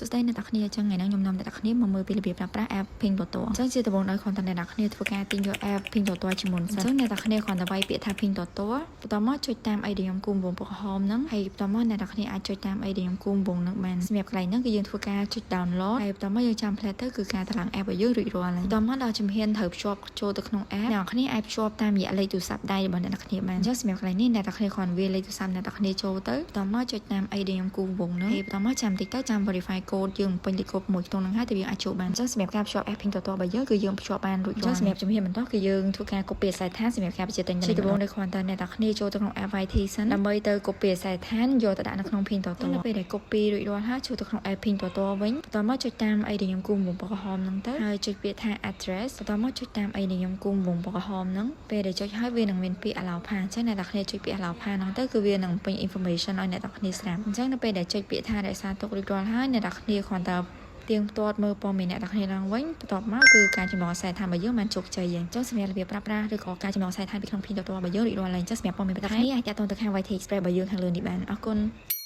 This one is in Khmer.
សួស្តីអ្នកទាំងគ្នាអញ្ចឹងថ្ងៃនេះខ្ញុំនាំអ្នកទាំងគ្នាមកមើលពីរបៀបប្រើប្រាស់ app Pinduoduo អញ្ចឹងជាដំបូងដោយគ្រាន់តែអ្នកទាំងគ្នាធ្វើការទាញយក app Pinduoduo ជាមុនសិនអញ្ចឹងអ្នកទាំងគ្នាគ្រាន់តែវាយពាក្យថា Pinduoduo បន្ទាប់មកចុចតាមអីដែលខ្ញុំគូសវង់ពណ៌ក្រហមហ្នឹងហើយបន្ទាប់មកអ្នកទាំងគ្នាអាចចុចតាមអីដែលខ្ញុំគូសវង់ហ្នឹងបានសម្រាប់កន្លែងហ្នឹងគឺយើងធ្វើការចុច download ហើយបន្ទាប់មកយើងចាំ play ទៅគឺការតម្លើង app របស់យើងរួចរាល់ហើយបន្ទាប់មកដល់ជំហានត្រូវភ្ជាប់ចូលទៅក្នុង app អ្នកទាំងគ្នាអាចភ្ជាប់តាមរយៈលេខទូរស័ព្ទដៃរបស់អ្នកទាំងគ្នាបានអញ្ចឹងសម្រាប់កន្លែងនេះអ្នកទាំងគ្នាគ្រាន់វាយលេខទូរស័ព្ទអ្នកទាំងគ្នាចូលទៅបន្ទាប់មកចុចតាមអីដែលខ្ញុំគូសវង់ហ្នឹងហើយបន្ទាប់មកចាំតិចទៅចាំ verify code យើងបំពេញលេខកូដមួយខ្ទង់ហ្នឹងហើយទៅយើងអាចចូលបានអញ្ចឹងសម្រាប់ការភ្ជាប់ app Pinduoduo របស់យើងគឺយើងភ្ជាប់បានរួចរាល់អញ្ចឹងសម្រាប់ជំហានបន្តគឺយើងធ្វើការ copy អាសយដ្ឋានសម្រាប់ការបញ្ជាទិញជាដំបូងនៅគ្រាន់តែអ្នកទាំងគ្នាចូលទៅក្នុង app YT សិនដើម្បីទៅ copy អាសយដ្ឋានយកទៅដាក់នៅក្នុង Pinduoduo នៅពេលដែល copy រួចរាល់ហើយចូលទៅក្នុង app Pinduoduo វិញបន្ទាប់មកចុចតាមអីដែលខ្ញុំគូសវង់ពណ៌ក្រហមហ្នឹងទៅហើយចុចពាក្យថា address បន្ទាប់មកចុចតាមអីដែលខ្ញុំគូសវង់ពណ៌ក្រហមហ្នឹងពេលដែលចុចហើយវានឹងមានពាក្យ allow pass អញ្ចឹងអ្នកទាំងគ្នាចុចពាក្យ allow pass ហ្នឹងទៅគឺវានឹងពេញ information ឲ្យអ្នកទាំងគ្នាស្រាប់អញ្ចឹងនៅពេលដែលចុចពាក្យថារក្សាទុករួចរាល់ហើយអ្នកទាំងគ្នាគ្រាន់តែទៀងទាត់មើលព័ត៌មានអ្នកទាំងគ្នាឡើងវិញបន្ទាប់មកគឺការចម្លងអាសយដ្ឋានរបស់យើងបានជោគជ័យហើយអញ្ចឹងសម្រាប់របៀបប្រើប្រាស់ឬក៏ការចម្លងអាសយដ្ឋានពីក្នុង Pinduoduo របស់យើងរួចរាល់ហើយអញ្ចឹងសម្រាប់ព័ត៌មានបន្ថែមនេះអាចទាក់ទងទៅខាង YT Express របស់យើងខាងលើនេះបានអរគុណ។